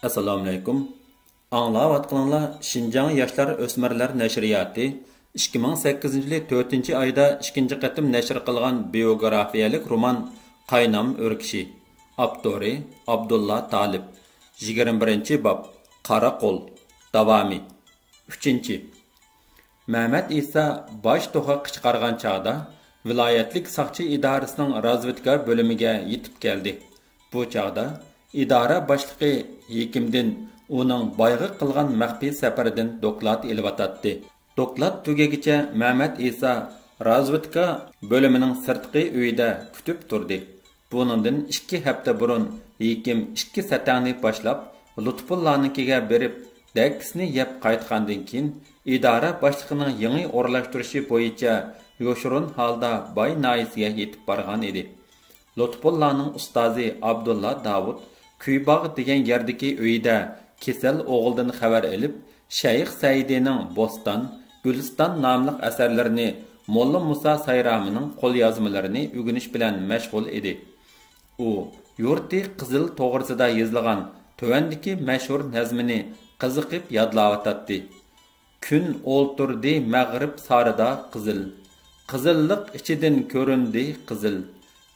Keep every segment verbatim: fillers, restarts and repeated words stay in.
ئەسسالامۇئەلەيكۇم. ئاڭلاۋاتقىنىڭلار شىنجاڭ ياشلار ئۆسمۈرلەر نەشرىياتى ئىككى مىڭ سەككىزىنچى يىلى تۆتىنچى ئايدا ئىككىنچى قېتىم نەشر قىلغان بىيوگرافىيەلىك رومان قاينام ئۆركىشى. ئاپتورى ئابدۇللا تالىپ. يىگىرمە بىرىنچى باب. قارا قول. داۋامى. ئۈچىنچى. مەمەت ئىسا باش توخا قىچقارغان چاغدا، ۋىلايەتلىك ساقچى ئىدارىسىنىڭ رازۋېدكا بۆلۈمىگە يېتىپ كەلدى. بۇ چاغدا ئىدارە باشلىقى ھېكىمدىن ئۇنىڭ بايغا قىلغان مەخپىي سەپىرىدىن دوكلات ئېلىۋاتاتتى. دوكلات تۈگىگىچە مەمەت ئىسا رازۋېدكا بۆلۈمىنىڭ سىرتقى ئۆيىدە كۈتۈپ تۇردى. بۇنىڭدىن ئىككى ھەپتە بۇرۇن ھېكىم ئىككى سەتەڭنى باشلاپ، لۇتپۇللانىڭكىگە بېرىپ، دەككىسىنى يەپ قايتقاندىن كېيىن، ئىدارە باشلىقىنىڭ يېڭى ئورۇنلاشتۇرۇشى بويىچە يوشۇرۇن ھالدا باي ناھىيەسىگە يېتىپ بارغان ئىدى. لۇتپۇللانىڭ ئۇستازى ئابدۇللا داۋۇت كۈيباغ دېگەن يەردىكى ئۆيىدە كېسەل ئوغلىدىن خەۋەر ئېلىپ، شەيخ سەئىدىنىڭ بوستان، گۈلىستان ناملىق ئەسەرلىرىنى، موللا مۇسا سايرامىنىڭ قوليازمىلىرىنى ئۆگىنىش بىلەن مەشغۇل ئىدى. ئۇ يۇرتى قىزىل توغرىسىدا يېزىلغان تۆۋەندىكى مەشھۇر نەزمىنى قىزىقىپ يادلاۋاتاتتى. كۈن ئولتۇردى مەغرىب سارىدا قىزىل. قىزىللىق ئىچىدىن كۆرۈندى قىزىل.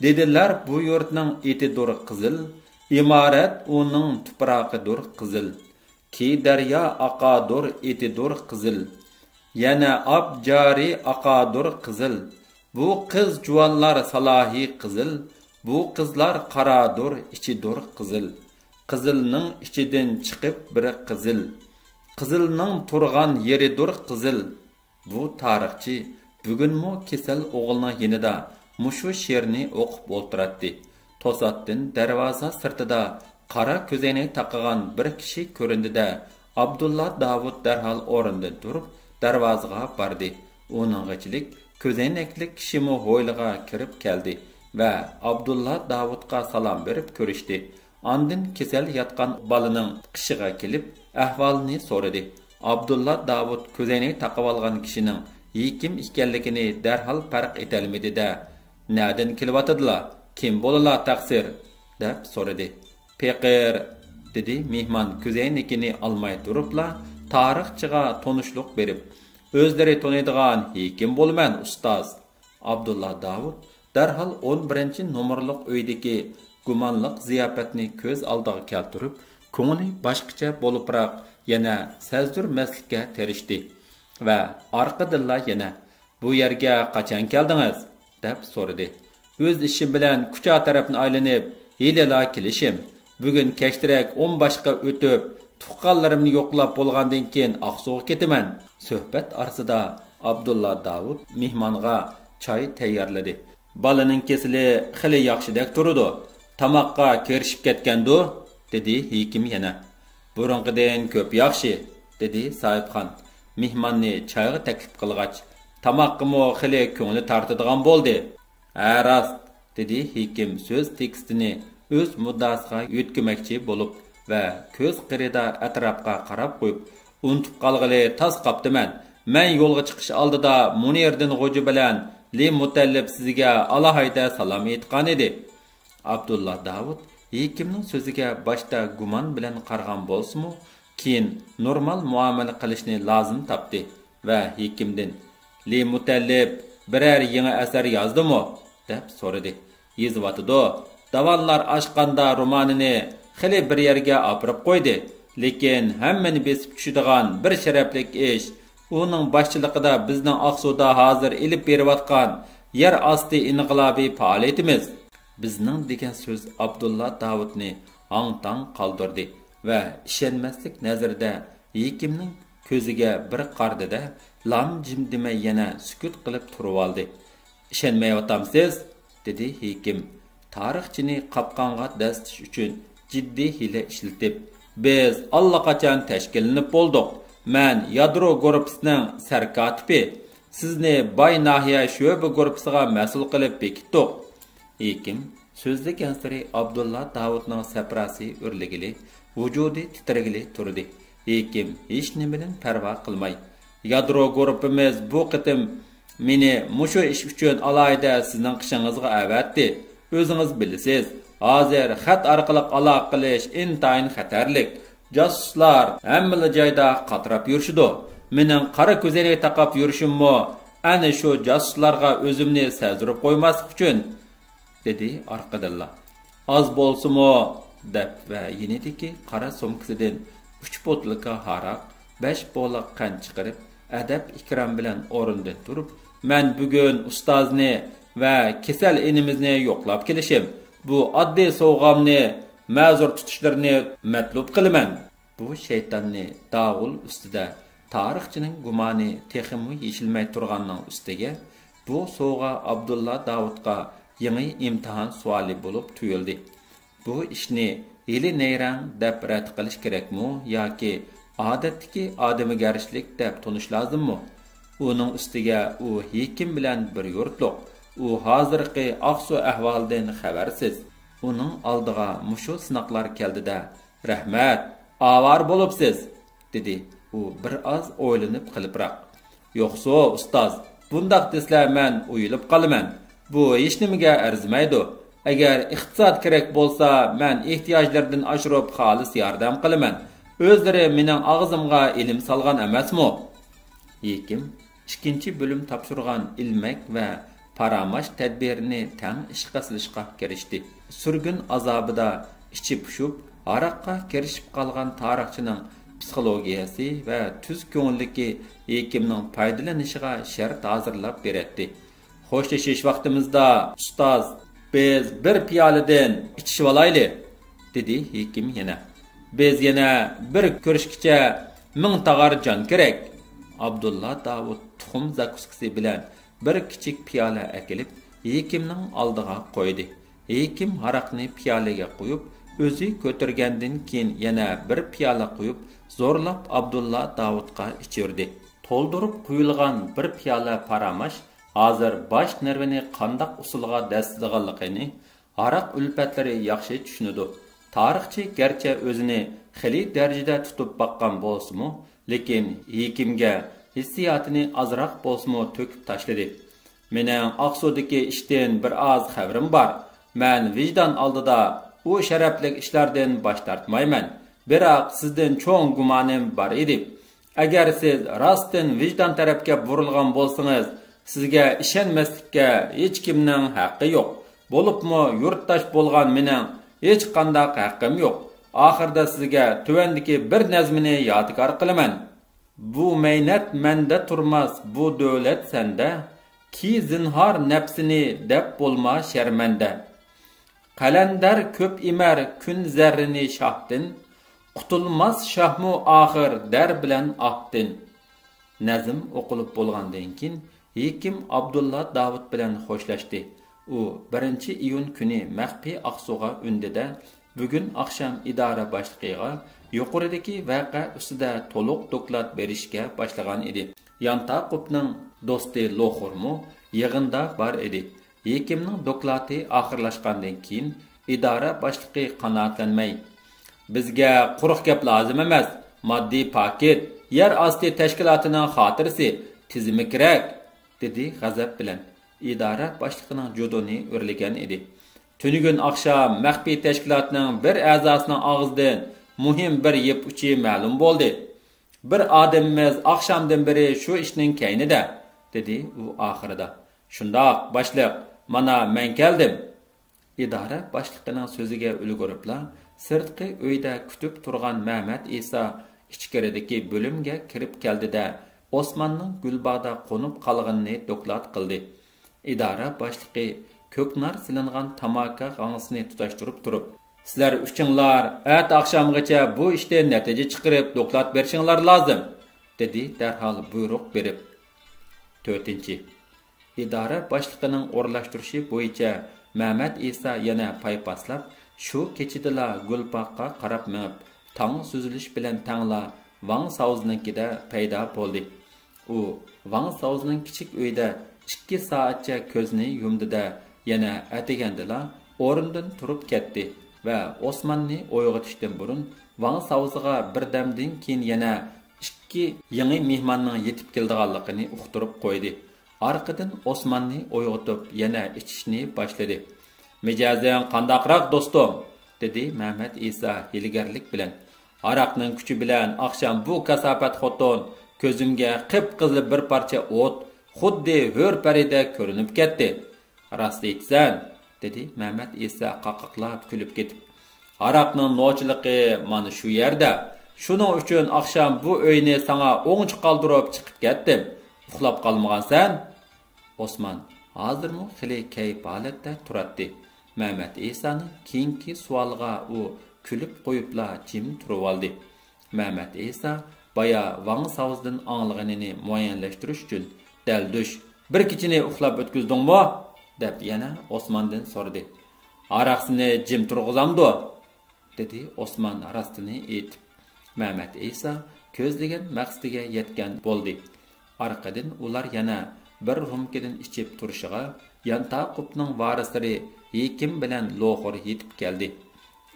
دېدىلەر بۇ يۇرتنىڭ ئېتىدۇر قىزىل. ئىمارەت ئۇنىڭ تۇپراقىدۇر قىزىل. كى دەريا ئاقادۇر ئېتىدۇر قىزىل. يەنە ئاپ جارى ئاقادۇر قىزىل. بۇ قىز جۇۋانلار سالاھى قىزىل. بۇ قىزلار قارادۇر ئىچىدۇر قىزىل. قىزىلنىڭ ئىچىدىن چىقىپ بىر قىزىل. قىزىلنىڭ تۇرغان يېرىدۇر قىزىل. بۇ تارىخچى بۈگۈنمۇ كېسەل ئوغلىنىڭ يېنىدا مۇشۇ شېئىرنى ئوقۇپ ئولتۇراتتى. توساتتىن دەرۋازا سىرتىدا قارا كۆزەينەك تاقىغان بىر كىشى كۆرۈندى-دە، ئابدۇللا داۋۇت دەرھال ئورنىدىن تۇرۇپ، دەرۋازىغا باردى. ئۇنىڭغىچىلىك كۆزەينەكلىك كىشىمۇ ھويلىغا كىرىپ كەلدى ۋە ئابدۇللا داۋۇتقا سالام بېرىپ كۆرۈشتى. ئاندىن كېسەل ياتقان بالىنىڭ قېشىغا كېلىپ، ئەھۋالىنى سورىدى. ئابدۇللا داۋۇت كۆزەينەك تاقىۋالغان كىشىنىڭ ھېكىم ئىكەنلىكىنى دەرھال پەرق ئېتەلمىدى-دە، «نەدىن كېلىۋاتىدىلا؟ كىم بولىلا تەقسىر؟» دەپ سورىدى. «پېقىر» دېدى مېھمان كۆزەينىكىنى ئالماي تۇرۇپلا تارىخچىغا تونۇشلۇق بېرىپ. «ئۆزلىرى تونۇيدىغان ھېكىم بولىمەن، ئۇستاز.» ئابدۇللا داۋۇت دەرھال ئون بىرىنچى نومۇرلۇق ئۆيدىكى گۇمانلىق زىياپەتنى كۆز ئالدىغا كەلتۈرۈپ، كۆڭلى باشقىچە بولۇپراق يەنە سەزدۈرمەسلىككە تىرىشتى ۋە ئارقىدىنلا يەنە، «بۇ يەرگە قاچان كەلدىڭىز؟» دەپ سورىدى. «ئۆز ئىشىم بىلەن كۇچا تەرەپنى ئايلىنىپ، ھېلىلا كېلىشىم. بۈگۈن كەچتىرەك ئونباشقا ئۆتۈپ، تۇغقانلىرىمنى يوقلاپ بولغاندىن كېيىن ئاقسۇغا كېتىمەن.» سۆھبەت ئارىسىدا ئابدۇللا داۋۇت مېھمانغا چاي تەييارلىدى. «بالىنىڭ كېسىلى خېلى ياخشىدەك تۇرىدۇ. تاماققا كىرىشىپ كەتكەندۇ؟» دېدى ھېكىم يەنە. «بۇرۇنقىدىن كۆپ ياخشى»، دېدى ساھىبخان مېھماننى چايغا تەكلىپ قىلغاچ. «تاماققىمۇ خېلى كۆڭلى تارتىدىغان بولدى.» «ھە، راست»، دېدى ھېكىم سۆز تېكىستىنى ئۆز مۇددىئاسىغا يۆتكىمەكچى بولۇپ ۋە كۆز قىرىدا ئەتراپقا قاراپ قويۇپ، «ئۇنتۇپ قالغىلى تاس قاپتىمەن. مەن يولغا چىقىش ئالدىدا مۇنىردىن غوجا بىلەن لى مۇتەللىپ سىزگە ئالاھىدە سالام ئېيتقانىدى.» ئابدۇللا داۋۇت ھېكىمنىڭ سۆزىگە باشتا گۇمان بىلەن قارىغان بولسىمۇ، كېيىن نورمال مۇئامىلە قىلىشنى لازىم تاپتى ۋە ھېكىمدىن، «لى مۇتەللىپ بىرەر يېڭى ئەسەر يازدىمۇ؟» دەپ سورىدى. «يېزىۋاتىدۇ. داۋانلار ئاشقاندا رومانىنى خېلى بىر يەرگە ئاپىرىپ قويدى. لېكىن ھەممىنى بېسىپ چۈشىدىغان بىر شەرەپلىك ئىش، ئۇنىڭ باشچىلىقىدا بىزنىڭ ئاقسۇدا ھازىر ئېلىپ بېرىۋاتقان يەر ئاستى ئىنقىلابى پائالىيىتىمىز.» «بىزنىڭ» دېگەن سۆز ئابدۇللا داۋۇتنى ھاڭ-تاڭ قالدۇردى ۋە ئىشەنمەسلىك نەزىرىدە ھېكىمنىڭ كۆزىگە بىر قارىدى-دە، لام-جىم دېمەي يەنە سۈكۈت قىلىپ تۇرۇۋالدى. «ئىشەنمەيۋاتامسىز؟» دېدى ھېكىم تارىخچىنى قاپقانغا دەسسىتىش ئۈچۈن جىددىي ھىيلە ئىشلىتىپ. «بىز ئاللىقاچان تەشكىللىنىپ بولدۇق. مەن يادرو گۇرۇپپىسىنىڭ سەركاتىپى. سىزنى باي ناھىيە شۆبە گۇرۇپپىسىغا مەسئۇل قىلىپ بېكىتتۇق.» ھېكىم سۆزلىگەنسېرى ئابدۇللا داۋۇتنىڭ سەپراسى ئۆرلىگىلى، ۋۇجۇدى تىترىگىلى تۇردى. ھېكىم ھېچنېمىدىن پەرۋا قىلماي، «يادرو گۇرۇپپىمىز بۇ قېتىم مېنى مۇشۇ ئىش ئۈچۈن ئالاھىدە سىزنىڭ قېشىڭىزغا ئەۋەتتى. ئۆزىڭىز بىلىسىز، ھازىر خەت ئارقىلىق ئالاقە قىلىش ئىنتايىن خەتەرلىك. جاسۇسلار ھەممىلا جايدا قاتراپ يۈرۈشىدۇ. مېنىڭ قارا كۆزەينەك تاقاپ يۈرۈشۈممۇ ئەنە شۇ جاسۇسلارغا ئۆزۈمنى سەزدۈرۈپ قويماسلىق ئۈچۈن، دېدى ئارقىدىنلا. ئاز بولسىمۇ، دەپ ۋە يېنىدىكى قارا سومكىسىدىن ئۈچ بوتۇلكا ھاراق، بەش بولاق قەنت چىقىرىپ، ئەدەپ ئىكرام بىلەن ئورنىدىن تۇرۇپ، مەن بۈگۈن ئۇستازنى ۋە كېسەل ئىنىمىزنى يوقلاپ كېلىشىم، بۇ ئاددىي سوۋغامنى مەزۇر تۇتۇشلىرىنى مەتلۇپ قىلىمەن. بۇ شەيتاننى داۋۇل ئۈستىدە تارىخچىنىڭ گۇمانى تېخىمۇ يېشىلمەي تۇرغاننىڭ ئۈستىگە، بۇ سوۋغا ئابدۇللا داۋۇتقا يېڭى ئىمتىھان سوئالى بولۇپ تۇيۇلدى. بۇ ئىشنى ھىيلە نەيرەڭ دەپ رەت قىلىش كېرەكمۇ ياكى ئادەتتىكى ئادىمىگەرچىلىك دەپ تونۇش لازىممۇ؟ ئۇنىڭ ئۈستىگە ئۇ ھېكىم بىلەن بىر يۇرتلۇق، ئۇ ھازىرقى ئاقسۇ ئەھۋالىدىن خەۋەرسىز. ئۇنىڭ ئالدىغا مۇشۇ سىناقلار كەلدى-دە، رەھمەت، ئاۋارە بولۇپسىز، دېدى ئۇ بىر ئاز ئويلىنىپ قېلىپراق. يوقسۇ، ئۇستاز، بۇنداق دېسىلە مەن ئويۇلۇپ قالىمەن. بۇ ھېچنېمىگە ئەرزىمەيدۇ. ئەگەر ئىقتىساد كېرەك بولسا، مەن ئېھتىياجلىرىدىن ئاشۇرۇپ خالىس ياردەم قىلىمەن. ئۆزلىرى مېنىڭ ئاغزىمغا ئىلىم سالغان ئەمەسمۇ؟ ھېكىم ئىككىنچى بۆلۈم تاپشۇرغان ئىلمەك ۋە پاراماش تەدبىرىنى تەڭ ئىشقا سېلىشقا كىرىشتى. سۈرگۈن ئازابىدا ئىچى پۇشۇپ، ھاراققا كىرىشىپ قالغان تارىخچىنىڭ پسىخولوگىيەسى ۋە تۈز كۆڭۈللۈكى ھېكىمنىڭ پايدىلىنىشىغا شەرت ھازىرلاپ بېرەتتى. خوشلىشىش ۋاقتىمىزدا، ئۇستاز، بىز بىر پىيالىدىن ئىچىشىۋالايلى، دېدى ھېكىم يەنە. بىز يەنە بىر كۆرۈشكىچە مىڭ تاغار جان كېرەك. ئابدۇللا داۋۇت تۇخۇم زاكۇسكىسى بىلەن بىر كىچىك پىيالە ئەكېلىپ، ھېكىمنىڭ ئالدىغا قويدى. ھېكىم ھاراقنى پىيالىگە قۇيۇپ، ئۆزى كۆتۈرگەندىن كېيىن يەنە بىر پىيالە قۇيۇپ، زورلاپ ئابدۇللا داۋۇتقا ئىچۈردى. تولدۇرۇپ قۇيۇلغان بىر پىيالە پاراماش ھازىر باش نېرۋىنى قانداق ئۇسۇلغا دەسسىتىدىغانلىقىنى ھاراق ئۈلپەتلىرى ياخشى چۈشىنىدۇ. تارىخچى گەرچە ئۆزىنى خېلى دەرىجىدە تۇتۇپ باققان بولسىمۇ، لېكىن ھېكىمگە ھېسسىياتىنى ئازراق بولسىمۇ تۆكۈپ تاشلىدى. مېنىڭ ئاقسۇدىكى ئىشتىن بىر ئاز خەۋىرىم بار. مەن ۋىجدان ئالدىدا ئۇ شەرەپلىك ئىشلاردىن باش تارتمايمەن. بىراق سىزدىن چوڭ گۇمانىم بار ئىدى. ئەگەر سىز راستتىن ۋىجدان تەرەپكە بۇرۇلغان بولسىڭىز، سىزگە ئىشەنمەسلىككە ھېچكىمنىڭ ھەققى يوق. بولۇپمۇ يۇرتداش بولغان مېنىڭ ھېچقانداق ھەققىم يوق. ئاخىرىدا سىزگە تۆۋەندىكى بىر نەزمىنى يادىكار قىلىمەن. بۇ مەينەت مەندە تۇرماس، بۇ دۆلەت سەندە. كى زىنھار نەپسىنى دەپ بولما شەرمەندە. قەلەندەر كۆپ ئېمەر كۈن زەررىنى شاھتىن، قۇتۇلماس شاھمۇ ئاخىر دەر بىلەن ئاھتىن. نەزم ئوقۇلۇپ بولغاندىن كېيىن، ھېكىم ئابدۇللا داۋۇت بىلەن خوشلاشتى. ئۇ بىرىنچى ئىيۇن كۈنى مەخپىي ئاقسۇغا ئۈندىدە، بۈگۈن ئاخشام ئىدارە باشلىقىغا يۇقىرىدىكى ۋەقە ئۈستىدە تولۇق دوكلات بېرىشكە باشلىغان ئىدى. يانتاقوپنىڭ دوستى لوخۇرمۇ يىغىندا بار ئىدى. ھېكىمنىڭ دوكلاتى ئاخىرلاشقاندىن كېيىن، ئىدارە باشلىقى قانائەتلەنمەي، بىزگە قۇرۇق گەپ لازىم ئەمەس، ماددىي پاكىت، يەر ئاستى تەشكىلاتىنىڭ خاتىرىسى، تىزىمى كېرەك، دېدى غەزەپ بىلەن. ئىدارە باشلىقىنىڭ جۇدۇنى ئۆرلىگەن ئىدى. تۈنۈگۈن ئاخشام مەخپىي تەشكىلاتنىڭ بىر ئەزاسىنىڭ ئاغزىدىن مۇھىم بىر يىپ ئۇچى مەلۇم بولدى. بىر ئادىمىمىز ئاخشامدىن بېرى شۇ ئىشنىڭ كەينىدە، دېدى ئۇ ئاخىرىدا. شۇنداق، باشلىق، مانا مەن كەلدىم. ئىدارە باشلىقىنىڭ سۆزىگە ئۈلگۈرۈپلا، سىرتقى ئۆيدە كۈتۈپ تۇرغان مەمەت ئىسا ئىچكىرىدىكى بۆلۈمگە كىرىپ كەلدى-دە، ئوسماننىڭ گۈلباغدا قونۇپ قالغىنىنى دوكلات قىلدى. ئىدارە باشلىقى كۆكنار سېلىنغان تاماكا غاڭزىسىنى تۇتاشتۇرۇپ تۇرۇپ، سىلەر ئۈچۈڭلار ئەتە ئاخشامغىچە بۇ ئىشتىن نەتىجە چىقىرىپ دوكلات بېرىشىڭلار لازىم، دېدى دەرھال بۇيرۇق بېرىپ. تۆتىنچى. ئىدارە باشلىقىنىڭ ئورۇنلاشتۇرۇشى بويىچە مەمەت ئىسا يەنە پايپاسلاپ، شۇ كېچىدىلا گۈلباغقا قاراپ مېڭىپ، تاڭ سۈزۈلۈش بىلەن تەڭلا ۋاڭ ساۋزىنىڭكىدە پەيدا بولدى. ئۇ ۋاڭ ساۋزىنىڭ كىچىك ئۆيىدە ئىككى سائەتچە كۆزىنى يۇمدى-دە، يەنە ئەتىگەندىلا ئورنىدىن تۇرۇپ كەتتى ۋە ئوسماننى ئويغىتىشتىن بۇرۇن ۋاڭ ساۋزىغا بىردەمدىن كېيىن يەنە ئىككى يېڭى مېھماننىڭ يېتىپ كېلىدىغانلىقىنى ئۇقتۇرۇپ قويدى. ئارقىدىن ئوسماننى ئويغىتىپ، يەنە ئىچىشنى باشلىدى. «مىجەزىڭ قانداقراق، دوستۇم؟» دېدى مەمەت ئىسا ھىيلىگەرلىك بىلەن. ھاراقنىڭ كۈچى بىلەن ئاخشام بۇ كاساپەت خوتۇن كۆزۈمگە قىپقىزىل بىر پارچە ئوت، خۇددى ھۆر پەرىدەك كۆرۈنۈپ كەتتى. راست ئېيتىسەن، دېدى مەمەت ئېسا قاقاقلاپ كۈلۈپ كېتىپ. ھاراقنىڭ نوچىلىقى مانا شۇ يەردە. شۇنىڭ ئۈچۈن ئاخشام بۇ ئۆينى ساڭا ئوڭچە قالدۇرۇپ چىقىپ كەتتىم. ئۇخلاپ قالمىغانسەن؟ ئوسمان ھازىرمۇ خېلى كەيپ ھالەتتە تۇراتتى. مەمەت ئېسانىڭ كېيىنكى سوئالىغا ئۇ كۈلۈپ قويۇپلا جىم تۇرۇۋالدى. مەمەت ئېسا بايا ۋاڭ ساۋزىدىن ئاڭلىغىنىنى مۇئەييەنلەشتۈرۈش ئۈچۈن، دەلدۈش، بىر كېچىنى ئۇخلاپ ئۆتكۈزدۈڭمۇ؟ دەپ يەنە ئوسماندىن سورىدى. ھاراقسىنى جىم تۇرغۇزامدۇ؟ دېدى ئوسمان راستىنى ئېيتىپ. مەمەت ئېسا كۆزلىگەن مەقسىتىگە يەتكەن بولدى. ئارقىدىن ئۇلار يەنە بىر رومكىدىن ئىچىپ تۇرۇشىغا، يانتاقۇپنىڭ ۋارىسلىرى ھېكىم بىلەن لوخۇر يېتىپ كەلدى.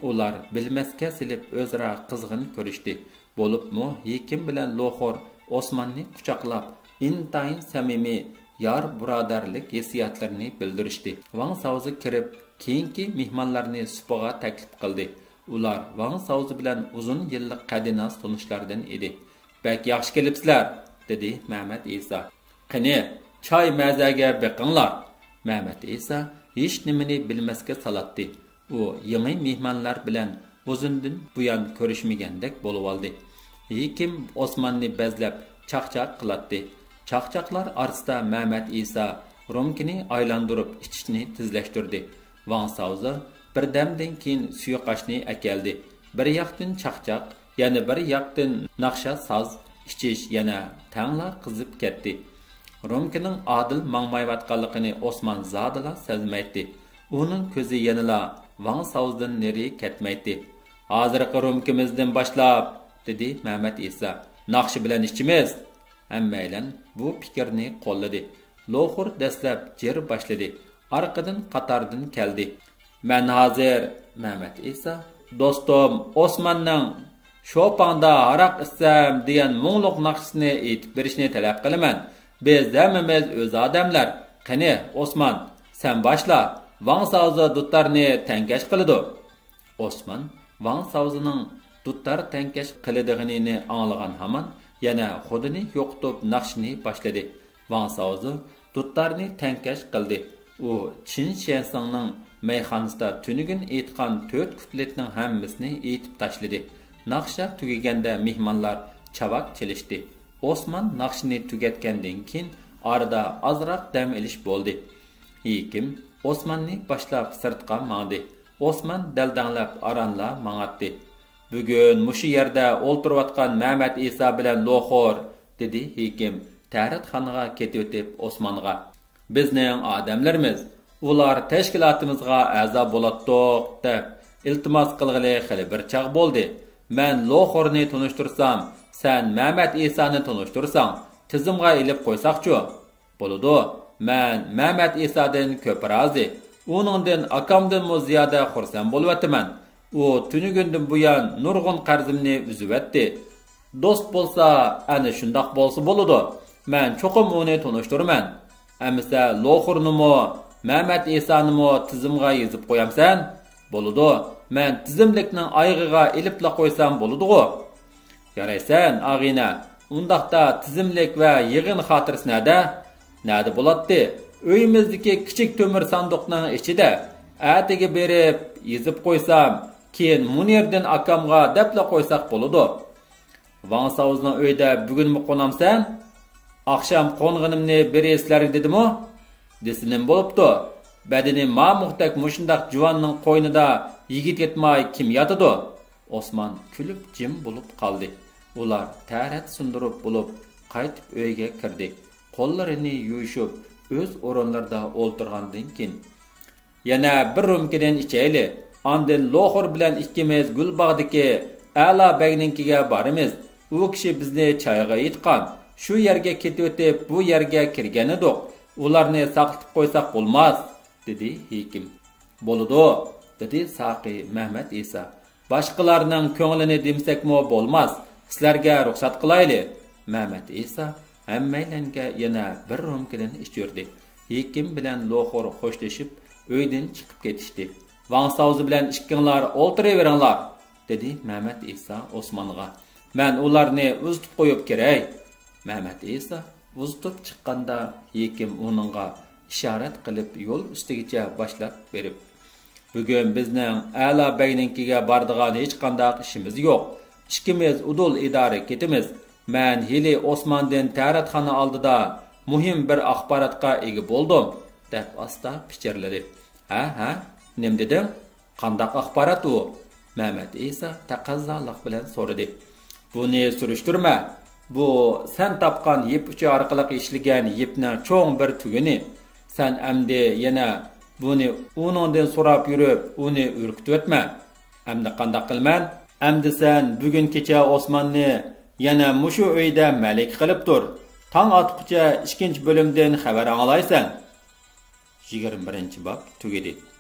ئۇلار بىلمەسكە سېلىپ ئۆزئارا قىزغىن كۆرۈشتى. بولۇپمۇ ھېكىم بىلەن لوخۇر ئوسماننى قۇچاقلاپ، ئىنتايىن سەمىمىي يار بۇرادەرلىك ھېسسىياتلىرىنى بىلدۈرۈشتى. ۋاڭ ساۋزى كىرىپ، كېيىنكى مېھمانلارنى سۇپىغا تەكلىپ قىلدى. ئۇلار ۋاڭ ساۋزى بىلەن ئۇزۇن يىللىق قەدىناس تونۇشلاردىن ئىدى. بەك ياخشى كېلىپسىلەر، دېدى مەمەت ئېسا. قېنى، چاي مەزەگە بېقىڭلار. مەمەت ئېسا ھېچنېمىنى بىلمەسكە سالاتتى. ئۇ يېڭى مېھمانلار بىلەن ئۇزۇندىن بۇيان كۆرۈشمىگەندەك بولۇۋالدى. ھېكىم ئوسماننى بەزلەپ چاقچاق قىلاتتى. چاقچاقلار ئارىسىدا مەمەت ئېسا رومكىنى ئايلاندۇرۇپ ئىچىشنى تېزلەشتۈردى. ۋاڭ ساۋزا بىردەمدىن كېيىن سۇيۇقئاشنى ئەكەلدى. بىر ياقتىن چاقچاق، يەنە بىر ياقتىن ناخشا ساز، ئىچىش يەنە تەڭلا قىزىپ كەتتى. رومكىنىڭ ئادىل ماڭمايۋاتقانلىقىنى ئوسمان زادىلا سەزمەيتتى. ئۇنىڭ كۆزى يەنىلا ۋاڭ ساۋزىدىن نېرى كەتمەيتتى. ھازىرقى رومكىمىزدىن باشلاپ، دېدى مەمەت ئېسا، ناخشا بىلەن ئىچىمىز. ھەممەيلەن بۇ پىكىرنى قوللىدى. لوخۇر دەسلەپ جىر باشلىدى. ئارقىدىن قاتاردىن كەلدى. مەن ھازىر، مەمەت ئېسا، دوستۇم ئوسماننىڭ شوپاڭدا ھاراق ئىچسەم دېگەن مۇڭلۇق ناخشىسىنى ئېيتىپ بېرىشنى تەلەپ قىلىمەن. بىز ھەممىمىز ئۆز ئادەملەر. قېنى، ئوسمان، سەن باشلا. ۋاڭ ساۋزا دۇتارنى تەڭكەش قىلىدۇ. ئوسمان ۋاڭ ساۋزىنىڭ دۇتار تەڭكەش قىلىدىغىنىنى ئاڭلىغان ھامان يەنە خۇدىنى يوقىتىپ ناخشىنى باشلىدى. ۋاڭ ساۋزى دۇتارنى تەڭكەش قىلدى. ئۇ چىن شيەنسىڭنىڭ مەيخانىسىدا تۈنۈگۈن ئېيتقان تۆت كۇپلېتنىڭ ھەممىسىنى ئېيتىپ تاشلىدى. ناخشا تۈگىگەندە مېھمانلار چاۋاك چېلىشتى. ئوسمان ناخشىنى تۈگەتكەندىن كېيىن ئارىدا ئازراق دەم ئېلىش بولدى. ھېكىم ئوسماننى باشلاپ سىرتقا ماڭدى. ئوسمان دەلدەڭلەپ ئارانلا ماڭاتتى. بۈگۈن مۇشۇ يەردە ئولتۇرۇۋاتقان مەمەت ئىسا بىلەن لوخۇر، دېدى ھېكىم تەرەتخانىغا كېتىۋېتىپ ئوسمانغا. بىزنىڭ ئادەملىرىمىز، ئۇلار تەشكىلاتىمىزغا ئەزا بولاتتۇق، دەپ ئىلتىماس قىلغىلى خېلى بىر چاغ بولدى. مەن لوخۇرنى تونۇشتۇرسام، سەن مەمەت ئىسانى تونۇشتۇرساڭ، تىزىمغا ئېلىپ قويساقچۇ؟ بولىدۇ، مەن مەمەت ئىسادىن كۆپ رازى. ئۇنىڭدىن، ئاكامدىنمۇ زىيادە خۇرسەن بولۇۋاتىمەن. ئۇ تۈنۈگۈندىن بۇيان نۇرغۇن قەرزىمنى ئۈزۈۋەتتى. دوست بولسا، ئەنە شۇنداق بولسا بولىدۇ. مەن چوقۇم ئۇنى تونۇشتۇرىمەن. ئەمىسە لوخۇرنىمۇ، مەمەت ئىسانىمۇ تىزىمغا يېزىپ قويامسەن؟ بولىدۇ، مەن تىزىملىكنىڭ ئايىغىغا ئېلىپلا قويسام بولىدىغۇ. يارايسەن، ئاغىنە، ئۇنداقتا تىزىملىك ۋە يىغىن خاتىرىسى نەدە؟ نەدە بولاتتى؟ ئۆيىمىزدىكى كىچىك تۆمۈر ساندۇقنىڭ ئىچىدە. ئەتىگە بېرىپ يېزىپ قويسام، كېيىن مۇنىردىن ئاكامغا دەپلا قويساق بولىدۇ. ۋاڭ ساۋزىنىڭ ئۆيىدە بۈگۈنمۇ قونامسەن؟ ئاخشام قونغىنىمنى بىرى سىلەرگە دېدىمۇ؟ دېسە نېمە بولۇپتۇ؟ بەدىنى مامۇقتەك مۇشۇنداق جۇۋاننىڭ قوينىدا يىگىت ياتماي كىم ياتىدۇ؟ ئوسمان كۈلۈپ جىم بولۇپ قالدى. ئۇلار تەرەت سۇندۇرۇپ بولۇپ قايتىپ ئۆيگە كىردى. قوللىرىنى يۇيۇشۇپ ئۆز ئورۇنلىرىدا ئولتۇرغاندىن كېيىن، يەنە بىر رومكىدىن ئىچەيلى. ئاندىن لوخۇر بىلەن ئىككىمىز گۈلباغدىكى ئەلا بەگنىڭكىگە بارىمىز. ئۇ كىشى بىزنى چايغا ئېيتقان. شۇ يەرگە كېتىۋېتىپ، بۇ يەرگە كىرگەنىدۇق. ئۇلارنى ساقىتىپ قويساق بولماس، دېدى ھېكىم. بولىدۇ، دېدى ساقى مەمەت ئىسا. باشقىلارنىڭ كۆڭلىنى دېمىسەكمۇ بولماس، سىلەرگە رۇخسەت قىلايلى. مەمەت ئىسا ھەممەيلەنگە يەنە بىر رومكىدىن ئىچۈردى. ھېكىم بىلەن لوخۇر خوشلىشىپ، ئۆيدىن چىقىپ كېتىشتى. ۋاڭ ساۋزى بىلەن ئىككىڭلار ئولتۇرۇۋېرىڭلار، دېدى مەمەت ئىسا ئوسمانغا. مەن ئۇلارنى ئۇزىتىپ قويۇپ كىرەي. مەمەت ئىسا ئۇزىتىپ چىققاندا، ھېكىم ئۇنىڭغا ئىشارەت قىلىپ يول ئۈستىگىچە باشلاپ بېرىپ، بۈگۈن بىزنىڭ ئەلا بەگنىڭكىگە بارىدىغان ھېچقانداق ئىشىمىز يوق. ئىككىمىز ئۇدۇل ئىدارە كېتىمىز. مەن ھېلى ئوسماندىن تەرەتخانا ئالدىدا مۇھىم بىر ئاخباراتقا ئىگە بولدۇم، دەپ ئاستا پىچىرلىدى. ھە، ھە، نېمە دېدىڭ؟ قانداق ئاخبارات ئۇ؟ مەمەت ئىسا تەقەززالىق بىلەن سورىدى. بۇنى سۈرۈشتۈرمە. بۇ سەن تاپقان يىپ ئۇچى ئارقىلىق ئىشلىگەن يىپنىڭ چوڭ بىر تۈگۈنى. سەن ئەمدى يەنە بۇنى ئۇنىڭدىن سوراپ يۈرۈپ، ئۇنى ئۈركۈتۈۋەتمە. ئەمدى قانداق قىلىمەن؟ ئەمدى سەن بۈگۈن كېچە ئوسماننى يەنە مۇشۇ ئۆيدە مەلىكە قىلىپ تۇر. تاڭ ئاتقۇچە ئىككىنچى بۆلۈمدىن خەۋەر ئاڭلايسەن. يىگىرمە بىرىنچى باب تۈگىدى.